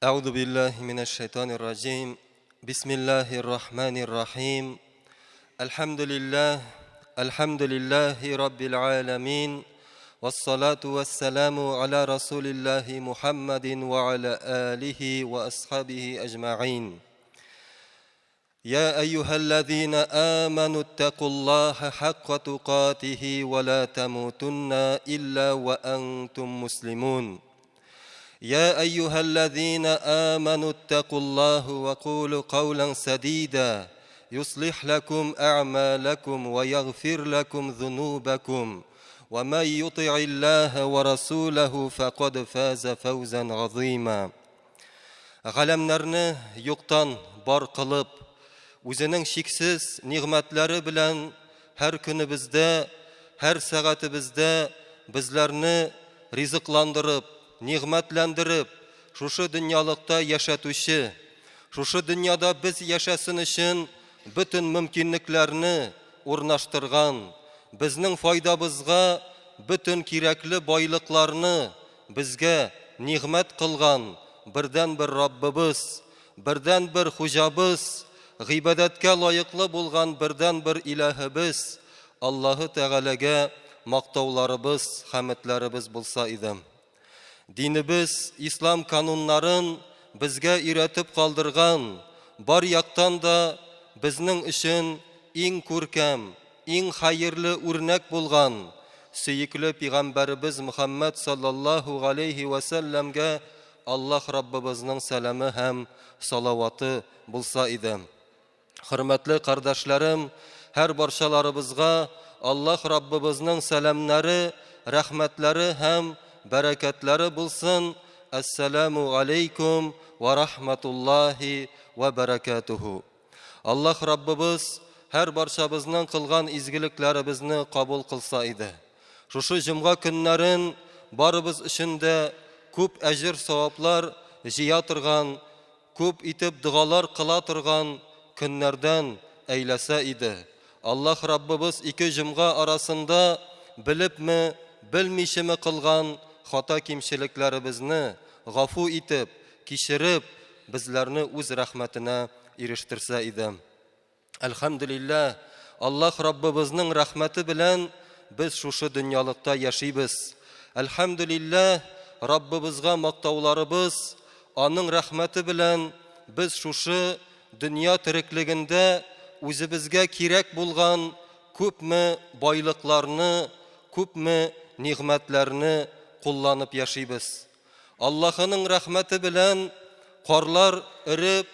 أعوذ بالله من الشيطان الرجيم بسم الله الرحمن الرحيم الحمد لله الحمد لله رب العالمين والصلاة والسلام على رسول الله محمد وعلى آله وأصحابه أجمعين يا أيها الذين آمنوا اتقوا الله حق تقاته ولا تموتن إلا وأنتم مسلمون يا أيها الذين آمنوا اتقوا الله وقولوا قولا سديدا يصلح لكم أعمالكم ويغفر لكم ذنوبكم ومن يطع الله ورسوله فقد فاز فوزا عظيما Галәмнәрне юктан бар кылып, үзенең чиксез нигъмәтләре белән һәр көнебездә, һәр сәгатебездә безләрне ризыкландырып, нигъмәтләндереп, шушы дөньялыкта яшәтүче, шушы дөньяда без яшәсен өчен бөтен мөмкинлекләрне урнаштырган, безнең файдабызга бөтен кирәкле байлыкларны Безгә нигъмәт кылган бердәнбер Раббыбыз, бердәнбер Хуҗабыз, гыйбадәткә лаеклы булган бердәнбер Илаһыбыз Аллаһы Тәгаләгә мактауларыбыз, хәмедләребез булса иде. Динебез ислам кануннарын безгә өйрәтеп калдырган, бар яктан да безнең өчен иң күркәм, Иң хәерле үрнәк булган сөекле пигамбәребез Мөхәммәд саллаллаһу галәйһи вә сәлләмгә Аллаһ Раббыбызның сәламе һәм салаваты булса иде. Хөрмәтле кардәшләрем, һәр барчаларыбызга Аллаһ Раббыбызның сәламнәре, рәхмәтләре һәм бәрәкәтләре булсын. Әссәламу алейкум вә рахматуллаһи вә бәрәкәтүһү. Аллаһ Раббыбыз һәр барчабызның кылган изгелекләребезне кабул кылса иде. Шушы җомга көннәрен барыбыз өчен дә күп әҗер-саваплар җыя торган, күп итеп догалар кыла торган көннәрдән әйләсә иде. Аллаһ Раббыбыз ике җомга арасында белепме, белмичеме кылган хата-кимчелекләребезне гафу итеп, кичереп, безләрне үз рәхмәтенә ирештерсә иде. Әлхәмдүлилләһ, Аллаһ Раббыбызның рәхмәте белән без шушы дөньялыкта яшибез. Әлхәмдүлилләһ, Раббыбызга мактауларыбыз, аның рәхмәте белән без шушы дөнья тереклегендә үзебезгә кирәк булган күпме байлыкларны, күпме нигъмәтләрне кулланып яшибез. Аллаһының рәхмәте белән карлар эреп,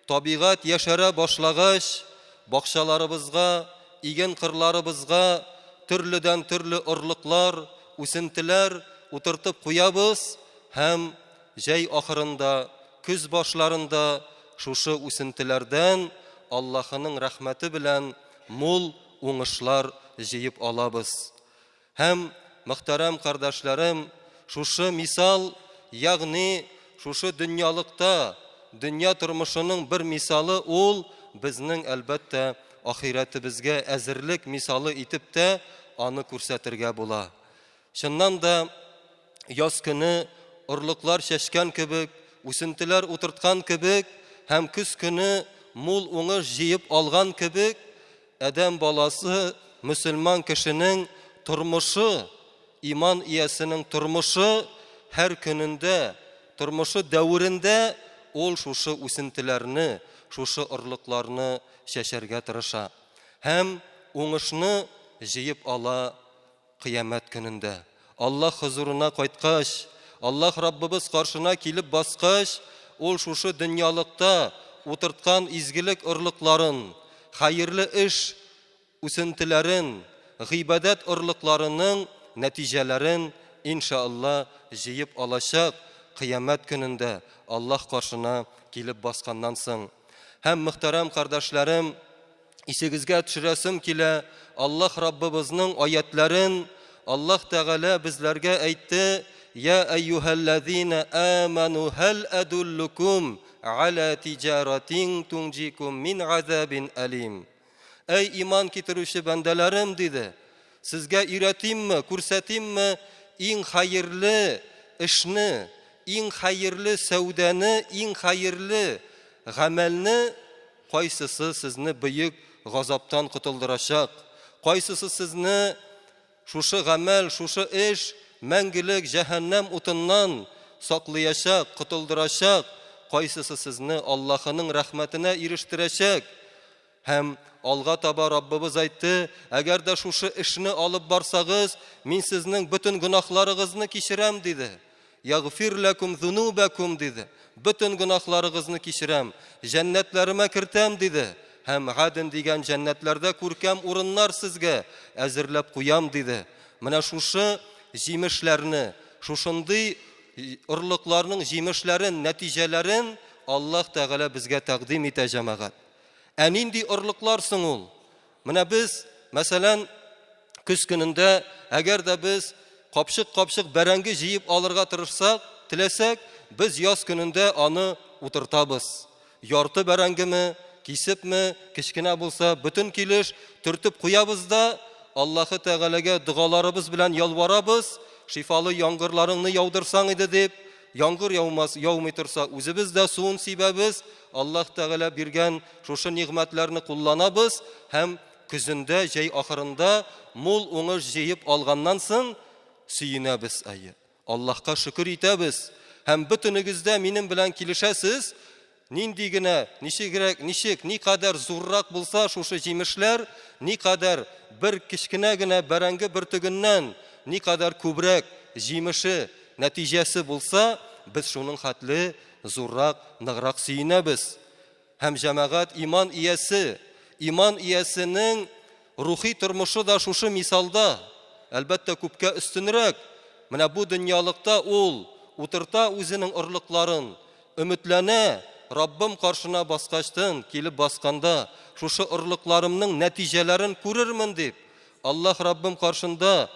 табигать яшәрә башлагач, бакчаларыбызга, иген кырларыбызга төрледән-төрле орлыклар, үсентеләр утыртып куябыз һәм җәй ахырында, көз башларында шушы үсентеләрдән Аллаһының рәхмәте белән мул уңышлар җыеп алабыз. Һәм, мөхтәрәм кардәшләрем, шушы мисал, ягъни шушы дөньялыкта, дөнья тормышының бер мисалы ул безнең, әлбәттә, ахирәтебезгә әзерлек мисалы итеп тә аны күрсәтергә була. Чыннан да, яз көне орлыклар чәчкән кебек, үсентеләр утырткан кебек һәм көз көне мул уңыш җыеп алган кебек, Адәм баласы, мөселман кешенең тормышы, иман иясенең тормышы һәр көнендә, тормышы дәверендә ул шушы үсентеләрне, шушы орлыкларны чәчәргә тырыша һәм уңышны җыеп ала Кыямәт көнендә, Аллаһ хозурына кайткач, Аллаһ Раббыбыз каршына килеп баскач, ул шушы дөньялыкта утырткан изгелек орлыкларын, хәерле эш үсентеләрен, гыйбадәт орлыкларының нәтиҗәләрен, иншаАлла, җыеп алачак Кыямәт көнендә, Аллаһ каршына килеп басканнан соң. Һәм, мөхтәрәм кардәшләрем, Исегезгә төшерәсем килә, Аллаһ Раббыбызның аятләрен, Аллаһ Тәгалә безләргә әйтте, Я әйюһәлләзина аману һәл әдуллукум аля тиҗаратин тунҗикум мин азабин алим. Әй иман китерүче бәндәләрем, диде, сезгә өйрәтимме, күрсәтимме иң хәерле эшне, иң хәерле сәүдәне, иң хәерле гамәлне, кайсысы сезне бөек газаптан котылдырачак, кайсысы сезне шушы гамәл, шушы эш мәңгелек җәһәннәм утыннан саклыячак, котылдырачак, кайсысы сезне Аллаһының рәхмәтенә ирештерәчәк? Һәм алга таба Раббыбыз әйтте, Әгәр дә шушы эшне алып барсагыз, мин сезнең бөтен гөнаһларыгызны кичерәм, диде. Ягъфир ләкум зунубәкум, диде. Бөтен гөнаһларыгызны кичерәм, җәннәтләремә кертәм, диде. Һәм Гаден дигән җәннәтләрдә күркәм урыннар сезгә әзерләп куям, диде. Менә шушы җимешләрне, шушындый орлыкларның җимешләрен, нәтиҗәләрен Аллаһ Тәгалә безгә тәкъдим итә, җәмәгать. Ә нинди орлыклар соң ул? Менә без, мәсәлән, көз көнендә, әгәр дә без капчык-капчык бәрәңге җыеп алырга тырышсак, теләсәк, без яз көнендә аны утыртабыз. Ярты бәрәңгеме, кисепме, кечкенә булса, бөтен килеш төртеп куябыз да, Аллаһы Тәгаләгә догаларыбыз белән ялварабыз, шифалы яңгырларыңны яудырсаң иде дип, Яңгыр яумас, яумый торса, үзебез дә суын сибәбез, Аллаһ Тәгалә биргән шушы нигъмәтләрне кулланабыз һәм көзендә, җәй ахырында мул уңыш җыеп алганнан соң сөенәбез, әйе. Аллаһка шөкер итәбез. Һәм бөтенегез дә минем белән килешәсез, нинди генә, ничегрәк, ничек, никадәр зуррак булса шушы җимешләр, никадәр бер кечкенә генә бәрәңге бөртегеннән никадәр күбрәк җимеше, нәтиҗәсе булса, без шуның хәтле зуррак, ныграк сөенәбез. Һәм җәмәгать иман иясе, иман иясенең рухи тормышы да шушы мисалда, әлбәттә, күпкә өстенрәк. Менә бу дөньялыкта ул утырта үзенең орлыкларын, Өметләнә, Раббым каршына баскачтын, килеп басканда, шушы орлыкларымның нәтиҗәләрен күрермен дип, Аллаһ Раббым каршында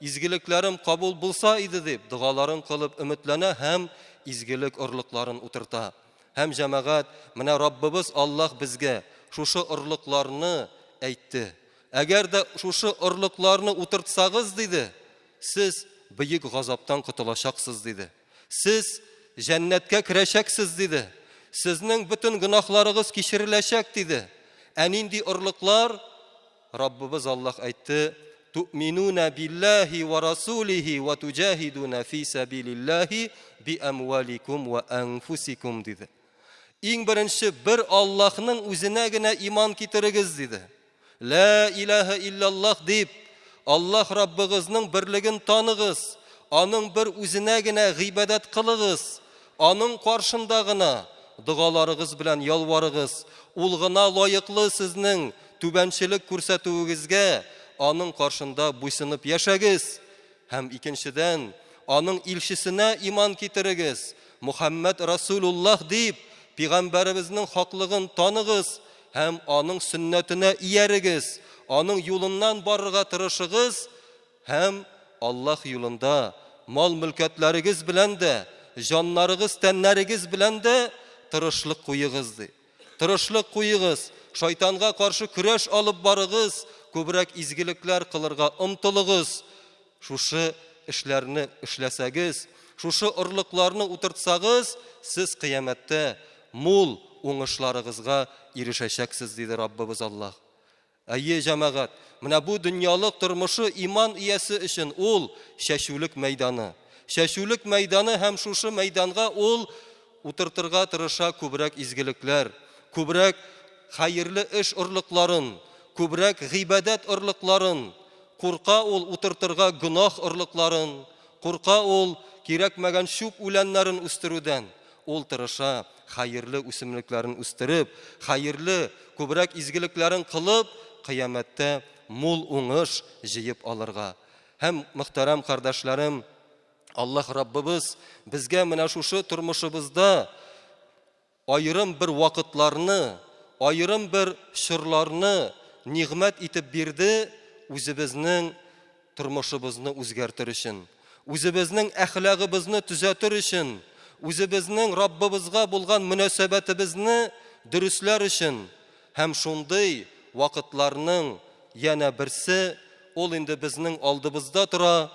изгелекләрем кабул булса иде дип, догаларын кылып өметләнә һәм изгелек орлыкларын утырта. Һәм, җәмәгать, менә Раббыбыз Аллаһ безгә шушы орлыкларны әйтте. Әгәр дә шушы орлыкларны утыртсагыз, диде, сез бөек газаптан котылачаксыз, диде. Сез җәннәткә керәчәксез, диде. Сезнең бөтен гөнаһларыгыз кичереләчәк, диде. Ә нинди орлыклар? Раббыбыз Аллаһ әйтте, Ту'минуна биллаһи ва расулихи ва туҗахидуна фи сәбилиллаһи би әмваликум ва әнфусикум, диде. Иң беренче бер Аллаһның үзенә генә иман китерегез, диде. Лә илаһа илляллаһ дип, Аллаһ Раббыгызның берлеген таныгыз, аның бер үзенә генә гыйбадәт кылыгыз, аның каршында гына догаларыгыз белән ялварыгыз, ул гына лаеклы сезнең түбәнчелек күрсәтүегезгә, аның каршында буйсынып яшәгез. Һәм икенчедән, аның илчесенә иман китерегез, Мухәммәд Расулуллаһ дип, пигамбәребезнең хаклыгын таныгыз һәм аның сөннәтенә иярегез, аның юлыннан барырга тырышыгыз һәм Аллаһ юлында мал-мөлкәтләрегез белән дә, җаннарыгыз, тәннәрегез белән дә тырышлык куегыз, ди. Тырышлык куегыз, шайтанга каршы көрәш алып барыгыз, күбрәк изгелекләр кылырга омтылыгыз. Шушы эшләрне эшләсәгез, шушы орлыкларны утыртсагыз, сез кыямәттә мул уңышларыгызга ирешәчәксез, диде Раббыбыз Аллаһ. Әйе, җәмәгать, менә бу дөньялык тормышы иман иясе өчен ул чәчүлек мәйданы. Чәчүлек мәйданы һәм шушы мәйданга ул утыртырга тырыша күбрәк изгелекләр, күбрәк хәерле эш орлыкларын, күбрәк гыйбадәт орлыкларын. Курка ул утыртырга гөнаһ орлыкларын, курка ул кирәкмәгән чүп үләннәрен үстерүдән. Ул тырыша, хәерле үсемлекләрен үстереп, хәерле, күбрәк изгелекләрен кылып, кыямәттә мул уңыш җыеп алырга. Һәм, мөхтәрәм кардәшләрем, Аллаһ Раббыбыз безгә менә шушы тормышыбызда аерым бер вакытларны, аерым бер чорларны нигъмәт итеп бирде, үзебезнең тормышыбызны үзгәртер өчен, үзебезнең әхлагыбызны төзәтер өчен, үзебезнең Раббыбызга булган мөнәсәбәтебезне дөресләр өчен. Һәм шундый вакытларның янә берсе, ул инде безнең алдыбызда тора,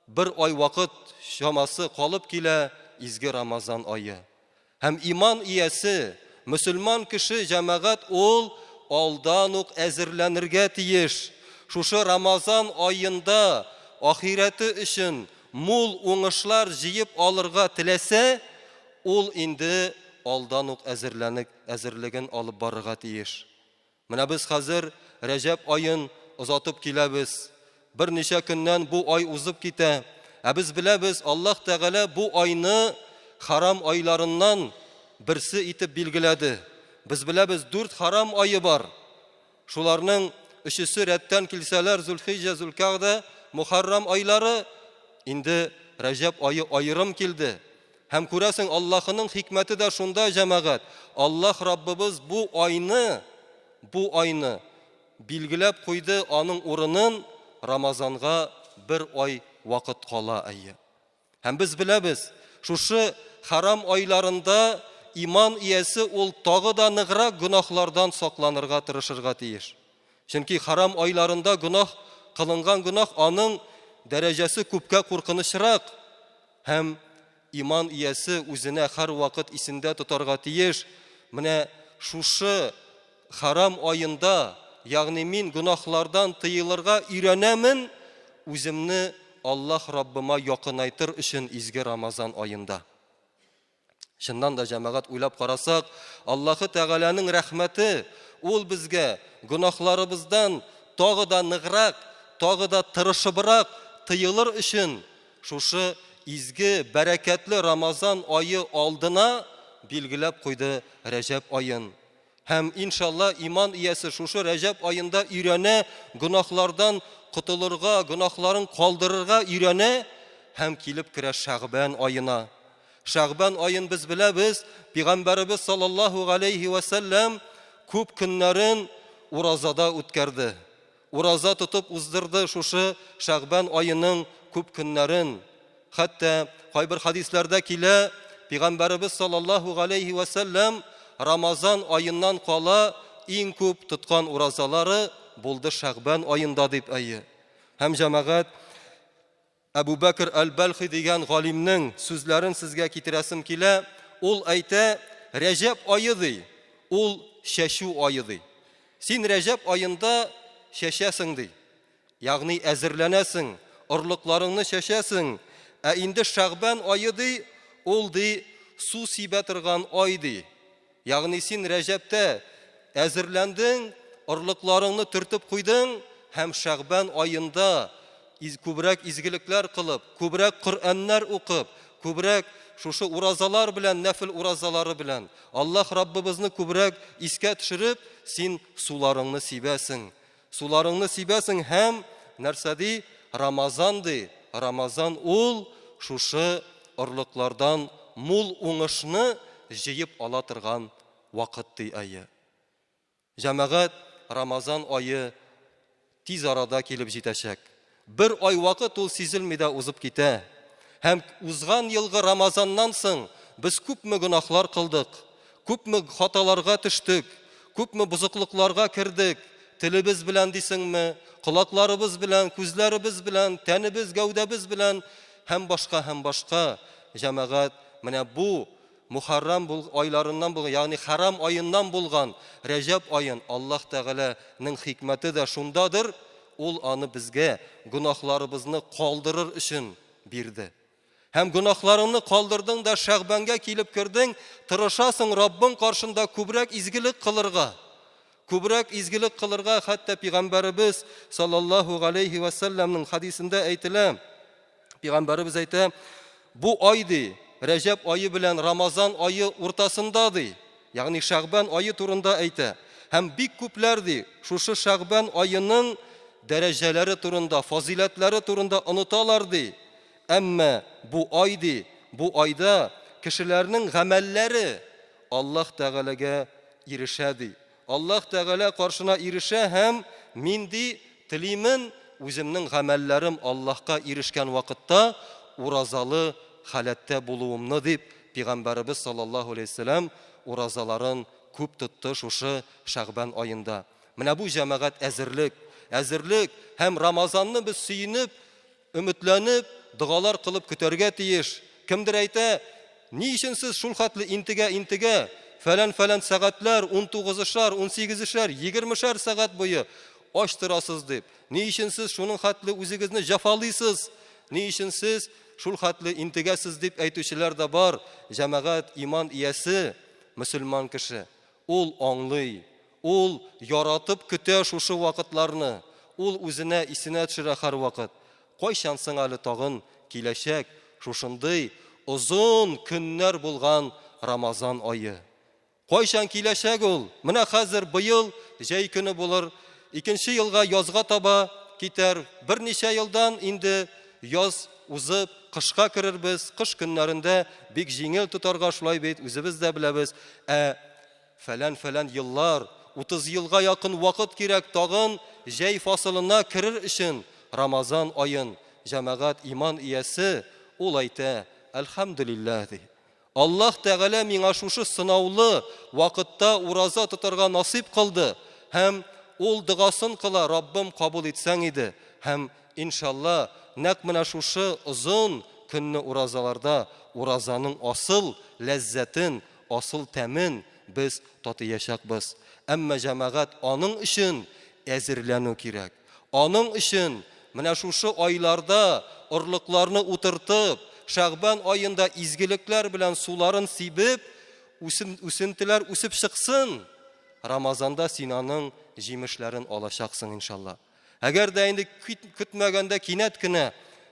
бер ай вакыт чамасы калып килә, изге Рамазан ае. Һәм иман иясе, мөселман кеше, җәмәгать ул алдан ук әзерләнергә тиеш. Шушы Рамазан аенда ахирәте өчен мул уңышлар җыеп алырга теләсә, ул инде алдан ук әзерләнек, әзерлеген алып барырга тиеш. Менә без хәзер Рәҗәб аен озатып киләбез. Берничә көннән бу ай узып китә. Ә без беләбез, Аллаһ Тәгалә бу айны харам айларыннан берсе итеп билгеләде. Без беләбез, дүрт харам ае бар. Шуларның өчесе рәттән килсәләр, Зулхиҗә, Зулкәгъдә, Мухаррам айлары, инде Рәҗәб ае аерым килде. Һәм күрәсең, Аллаһының хикмәте дә шунда, җәмәгать, Аллаһ Раббыбыз бу айны, бу айны билгеләп куйды, аның урынын Рамазанга бер ай вакыт кала, әйе. Һәм без беләбез, шушы хәрам айларында иман иясе ул тагы да ныграк гөнаһлардан сакланырга тырышырга тиеш. Чөнки харам айларында гөнаһ кылынган гөнаһ аның дәрәҗәсе күпкә куркынычрак. Һәм иман иясе үзенә һәрвакыт исендә тотарга тиеш, менә шушы харам аенда, ягъни мин гөнаһлардан тыелырга өйрәнәмен, үземне Аллаһ Раббыма якынайтыр өчен изге Рамазан аенда. Чыннан да, җәмәгать, уйлап карасак, Аллаһы Тәгаләнең рәхмәте, ул безгә гөнаһларыбыздан тагы да ныграк, тагы да тырышыбрак тыелыр өчен шушы изге, бәрәкәтле Рамазан ае алдына билгеләп куйды Рәҗәб аен. Һәм, иншалла, иман иясе шушы Рәҗәб аенда өйрәнә, гөнаһлардан котылырга, гөнаһларын калдырырга өйрәнә һәм килеп керә Шәгъбән аена. Шәгъбән аен без беләбез, Пигамбәребез саллаллаһу галәйһи вә сәлләм күп көннәрен уразада үткәрде. Ураза тотып уздырды шушы Шәгъбән аеның күп көннәрен. Хәтта кайбер хәдисләрдә килә, Пигамбәребез саллаллаһу галәйһи вә сәлләм Рамазан аеннан кала иң күп тоткан уразалары булды Шәгъбән аенда дип әйе. Һәм җәмәгать Әбу Бәкр әл-Бәлхи дигән галимнең сүзләрен сезгә китерәсем килә. Ул әйтә, Рәҗәб ае ди, ул чәчү ае ди. Син Рәҗәб аенда чәчәсең ди. Ягъни әзерләнәсең, орлыкларыңны чәчәсең. Ә инде Шәгъбән ае ди, ул ди су сибә торган ай ди. Ягъни син Рәҗәбтә әзерләндең, орлыкларыңны төртеп куйдың һәм Шәгъбән аенда күбрәк изгелекләр кылып, күбрәк Коръәннәр укып, күбрәк шушы уразалар белән, нәфел уразалары белән, Аллаһ Раббыбызны күбрәк искә төшереп, син суларыңны сибәсең. Суларыңны сибәсең һәм нәрсә ди? Рамазан ди. Рамазан ул шушы орлыклардан мул уңышны җыеп ала торган вакыт ди әйе. Җәмәгать, Рамазан ае тиз арада килеп җитәчәк. Бер ай вакыт ул сизелми дә узып китә. Һәм узган елгы Рамазаннан соң без күпме гөнаһлар кылдык, күпме хаталарга төштек, күпме бозыклыкларга кердек, телебез белән дисеңме, колакларыбыз белән, күзләребез белән, тәнебез, гәүдәбез белән һәм башка һәм башка. Җәмәгать, менә бу Мухаррам айларыннан булган, ягъни хәрам аеннан булган Рәҗәб аен Аллаһ Тәгаләнең хикмәте дә шундадыр, ул аны безгә гөнаһларыбызны калдырыр өчен бирде. Һәм гөнаһларыңны калдырдың да Шәгъбәнгә килеп кердең, тырышасың Раббың каршында күбрәк изгелек кылырга. Күбрәк изгелек кылырга, хәтта пигамбәребез саллаллаһу галәйһи вә сәлләмнең хадисендә әйтелә, Пигамбәребез әйтә, бу ай ди, Рәҗәб ае белән Рамазан ае уртасында ди, ягъни Шәгъбән ае турында әйтә. Һәм бик күпләр ди, шушы Шәгъбән аеның дәрәҗәләре турында, фазыйләтләре турында оныталар ди. Әмма бу ай ди, бу айда кешеләрнең гамәлләре Аллаһ Тәгаләгә ирешә ди. Аллаһ Тәгалә каршына ирешә һәм мин ди, телимен, үземнең гамәлләрем Аллаһка ирешкән вакытта уразалы халәттә булуымны, дип, Пигамбәребез саллаллаһу алейһи вәсәлләм уразаларын күп тотты шушы Шәгъбән аенда. Менә бу җәмәгать әзерлек, әзерлек һәм Рамазанны без сөенеп, Өметләнеп, догалар кылып көтәргә тиеш. Кемдер әйтә, Ни өчен сез шул хәтле интегә-интегә, фәлән-фәлән сәгатьләр, унтугызышар, унсигезешәр, егермешәр сәгать буе ач торасыз дип? Ни өчен сез шуның хәтле үзегезне җәфалыйсыз? Ни өчен сез шул хәтле интегәсез дип әйтүчеләр дә бар. Җәмәгать, иман иясе, мөселман кеше, ул аңлый, ул яратып көтә шушы вакытларны, ул үзенә исенә төшерә һәрвакыт. Кайчан соң әле тагын киләчәк шушындый озын көннәр булган Рамазан ае? Кайчан киләчәк ул? Менә хәзер быел җәй көне булыр, икенче елга язга таба китәр. Берничә елдан инде яз узып, кышка керербез. Кыш көннәрендә бик җиңел тотарга, шулай бит, үзебез дә беләбез. Ә фәлән-фәлән еллар, 30 елга якын вакыт кирәк тагын җәй фасылына керер өчен Рамазан аен. Җәмәгать, иман иясе, ул әйтә, Әлхәмдүлилләһ, ди. Аллаһ Тәгалә миңа шушы сынаулы вакытта ураза тотарга насыйп кылды һәм ул догасын кыла, Раббым, кабул итсәң иде һәм, иншалла, нәкъ менә шушы озын көнне уразаларда уразаның асыл ләззәтен, асыл тәмен без татыячакбыз. Әмма, җәмәгать, аның өчен әзерләнү кирәк. Аның өчен менә шушы айларда орлыкларны утыртып, Шәгъбан аенда изгелекләр белән суларын сибеп, үсентеләр үсеп чыксын, Рамазанда син аның җимешләрен алачаксың, иншалла. Әгәр дә инде көтмәгәндә кинәт кенә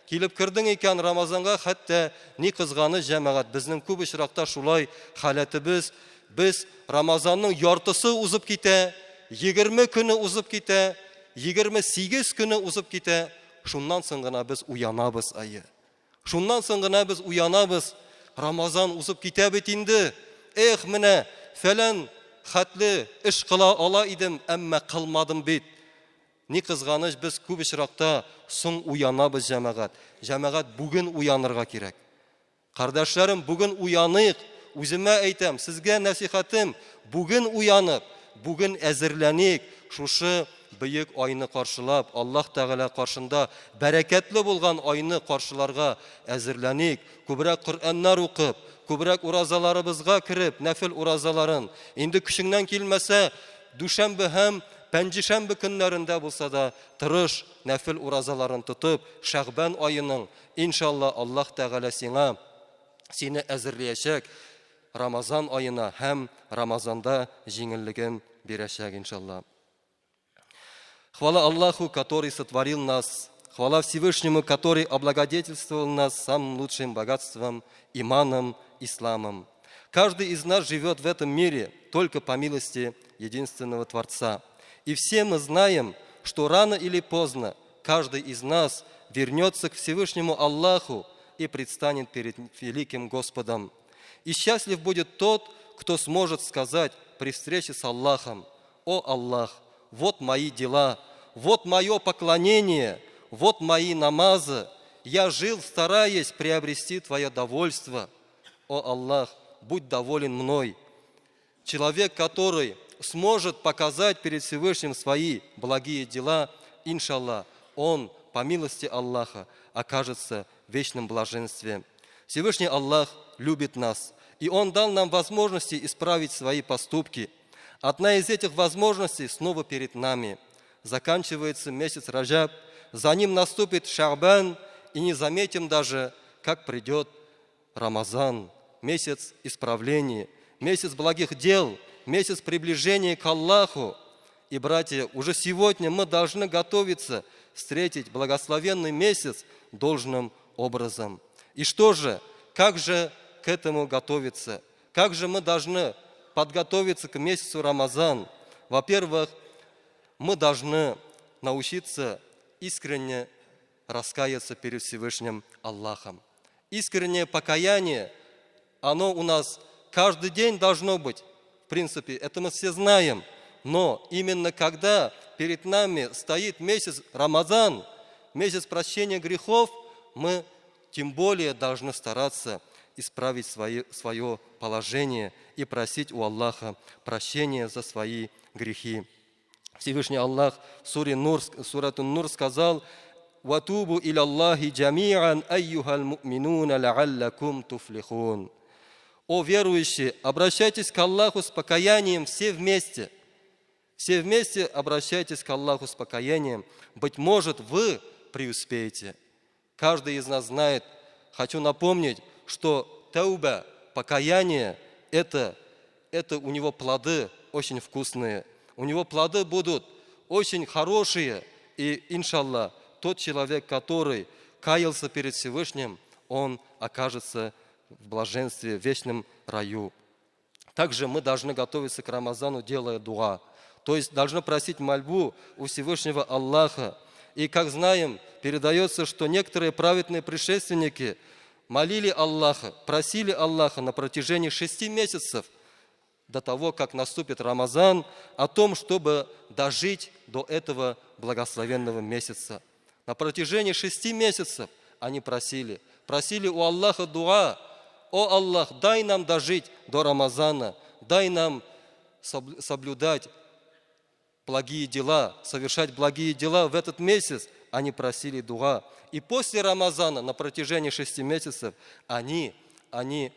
килеп кердең икән Рамазанга, хәтта ни кызганыч, җәмәгать, безнең күп очракта шулай халәтебез, Без Рамазанның яртысы узып китә, 20 көне узып китә, 28 көне узып китә, шуннан соң гына без уянабыз, әйе. Шуннан соң гына без уянабыз, Рамазан узып китә бит инде. Эх, менә фәлән хәтле эш кыла ала идем, әмма кылмадым бит. Ни кызганыч, без күп очракта соң уянабыз, җәмәгать. Җәмәгать, бүген уянырга кирәк. Кардәшләрем, бүген уяныйк, үземә әйтәм, сезгә нәсихәтем, бүген уянып, бүген әзерләник, шушы бөек айны каршылап, Аллаһ Тәгалә каршында бәрәкәтле булган айны каршыларга әзерләник, күбрәк Коръәннәр укып, күбрәк уразаларыбызга кереп, нәфел уразаларын, инде көчеңнән килмәсә, дүшәмбе һәм пәнҗешәмбе көннәрендә булса да, тырыш, нәфел уразаларын тотып, Шәгъбән аеның Иншалла, Аллаһ Тәгалә сиңа, сине әзерлиячәк Рамазан аена һәм Рамазанда җиңеллеген бирәчәк, иншалла. Хвала Аллаху, который сотворил нас. Хвала Всевышнему, который облагодетельствовал нас самым лучшим богатством, иманом, исламом. Каждый из нас живет в этом мире только по милости единственного Творца. И все мы знаем, что рано или поздно каждый из нас вернется к Всевышнему Аллаху и предстанет перед великим Господом. И счастлив будет тот, кто сможет сказать при встрече с Аллахом: «О Аллах, вот мои дела, вот мое поклонение, вот мои намазы, я жил, стараясь приобрести Твое довольство. О Аллах, будь доволен мной». Человек, который сможет показать перед Всевышним свои благие дела, иншаллах, он, по милости Аллаха, окажется в вечном блаженстве. Всевышний Аллах любит нас, и Он дал нам возможности исправить свои поступки. Одна из этих возможностей снова перед нами. Заканчивается месяц Раджаб, за ним наступит Ша'бан, и не заметим даже, как придет Рамазан, месяц исправления, месяц благих дел, месяц приближения к Аллаху. И, братья, уже сегодня мы должны готовиться встретить благословенный месяц должным образом. И что же, как же к этому готовиться? Как же мы должны подготовиться к месяцу Рамазан? Во-первых, мы должны научиться искренне раскаяться перед Всевышним Аллахом. Искреннее покаяние, оно у нас каждый день должно быть. В принципе, это мы все знаем. Но именно когда перед нами стоит месяц Рамазан, месяц прощения грехов, мы тем более должны стараться исправить свое положение и просить у Аллаха прощения за свои грехи. Всевышний Аллах в суре Нур, сурату Нур сказал: «وتوبوا إلى الله جميعا أيها المؤمنون لعلكم تفلحون». О верующие, обращайтесь к Аллаху с покаянием все вместе. Все вместе обращайтесь к Аллаху с покаянием. Быть может, вы преуспеете. Каждый из нас знает, хочу напомнить, что тауба, покаяние, это у него плоды очень вкусные. У него плоды будут очень хорошие. И, иншаллах, тот человек, который каялся перед Всевышним, он окажется в блаженстве, в вечном раю. Также мы должны готовиться к Рамазану, делая дуа. То есть должны просить мольбу у Всевышнего Аллаха. И, как знаем, передается, что некоторые праведные предшественники молили Аллаха, просили Аллаха на протяжении 6 месяцев до того, как наступит Рамазан, о том, чтобы дожить до этого благословенного месяца. На протяжении 6 месяцев они просили, просили у Аллаха дуа: «О Аллах, дай нам дожить до Рамазана, дай нам соблюдать благие дела, совершать благие дела в этот месяц». Они просили дуа. И после Рамазана на протяжении 6 месяцев они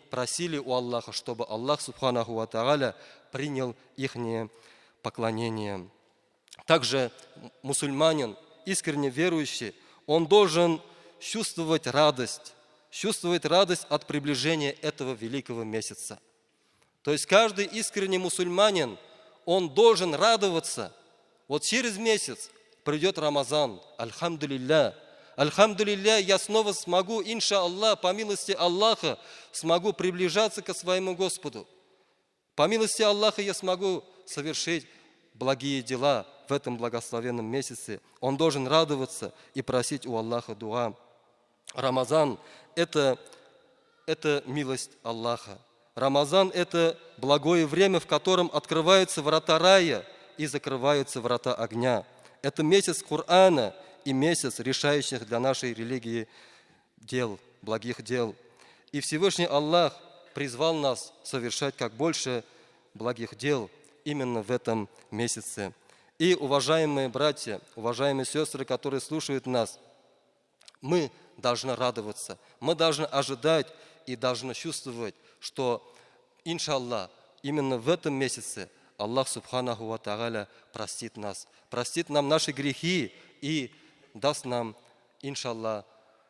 просили у Аллаха, чтобы Аллах سبحانه وتعالى принял ихнее поклонение. Также мусульманин, искренне верующий, он должен чувствовать радость от приближения этого великого месяца. То есть каждый искренний мусульманин, он должен радоваться. Вот через месяц придет Рамазан. الحمد لله. الحمد لله, я снова смогу, إن شاء الله, по милости Аллаха, смогу приближаться к своему Господу. По милости Аллаха я смогу совершить благие дела в этом благословенном месяце. Он должен радоваться и просить у Аллаха дуа. Рамазан – это милость Аллаха. Рамазан – это благое время, в котором открываются врата рая и закрываются врата огня. Это месяц Корана и месяц решающих для нашей религии дел, благих дел. И Всевышний Аллах призвал нас совершать как больше благих дел именно в этом месяце. И, уважаемые братья, уважаемые сестры, которые слушают нас, мы должны радоваться, мы должны ожидать и должны чувствовать, что, إن شاء الله, именно в этом месяце Аллах سبحانه وتعالى простит нас, простит нам наши грехи и даст нам, إن شاء الله,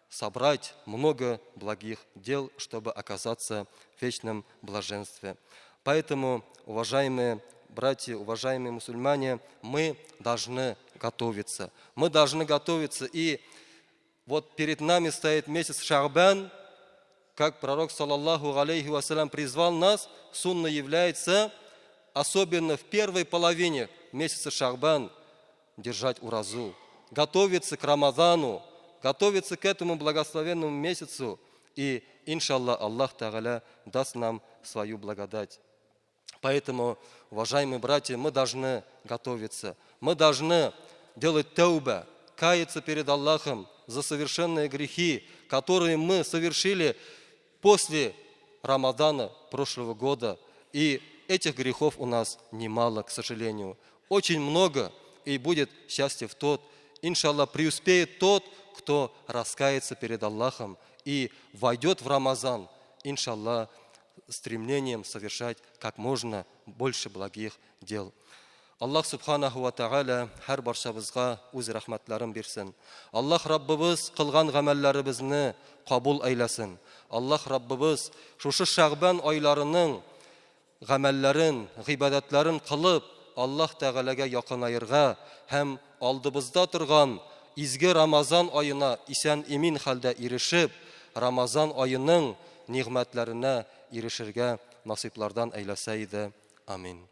собрать много благих дел, чтобы оказаться в вечном блаженстве. Поэтому, уважаемые братья, уважаемые мусульмане, мы должны готовиться. Мы должны готовиться. И вот перед нами стоит месяц Ша'бан, как пророк, صلى الله عليه وسلم, призвал нас, сунна является, особенно в первой половине месяца Ша'бан, держать уразу, готовиться к Рамазану, готовиться к этому благословенному месяцу, и, إن شاء الله, Аллах تعالى даст нам свою благодать. Поэтому, уважаемые братья, мы должны готовиться, мы должны делать тауба, каяться перед Аллахом за совершенные грехи, которые мы совершили после Рамадана прошлого года. И этих грехов у нас немало, к сожалению. Очень много, и будет счастье в тот, إن شاء الله, преуспеет тот, кто раскается перед Аллахом и войдет в Рамазан, إن شاء الله, стремлением совершать как можно больше благих дел. Аллаһ سبحانه وتعالى һәр барчабызга үз рәхмәтләрен бирсен. Аллаһ Раббыбыз кылган гамәлләребезне кабул әйләсен. Аллаһ Раббыбыз шушы Шәгъбан айларының гамәлләрен, гыйбадәтләрен кылып, Аллаһ Тәгаләгә якынаерга һәм алдыбызда торган изге Рамазан аена исән имин хәлдә ирешеп, Рамазан аеның нигъмәтләренә ирешергә насыйплардан әйләсә иде. Амин.